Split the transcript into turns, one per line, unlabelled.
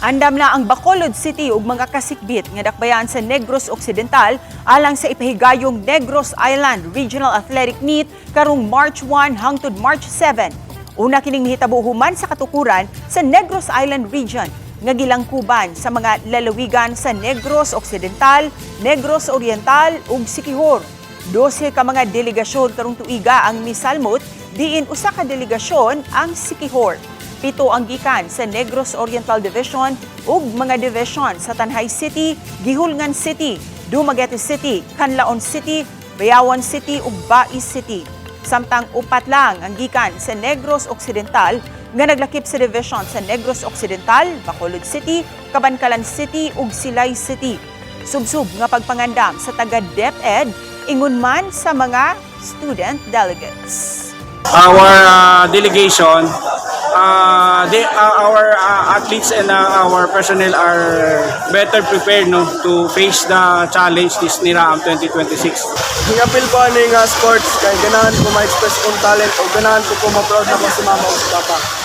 Andam na ang Bacolod City ug mga kasikbit nga dakbayan sa Negros Occidental alang sa ipahigayong Negros Island Regional Athletic Meet karong March 1 hangtod March 7. Una kining mihitabo human sa katukuran sa Negros Island Region nga gilangkuban sa mga lalawigan sa Negros Occidental, Negros Oriental ug Siquijor. 12 ka mga delegasyon karong tuiga ang misalmot, diin usa ka delegasyon ang Siquijor. 7 ang gikan sa Negros Oriental Division ug mga division sa Tanjay City, Guihulngan City, Dumaguete City, Canlaon City, Bayawan City ug Bais City. Samtang 4 lang ang gikan sa Negros Occidental nga naglakip sa division sa Negros Occidental, Bacolod City, Kabankalan City ug Silay City. Subsub nga pagpangandam sa taga DepEd ingon man sa mga student delegates.
Our delegation, our athletes and our personnel are better prepared, no, to face the challenge this NIRAAM 2026.
Hingapil ko ani nga sports kay ganahan ko ma-express kong talent o ganahan ko ma-proud na ko si mama o si papa.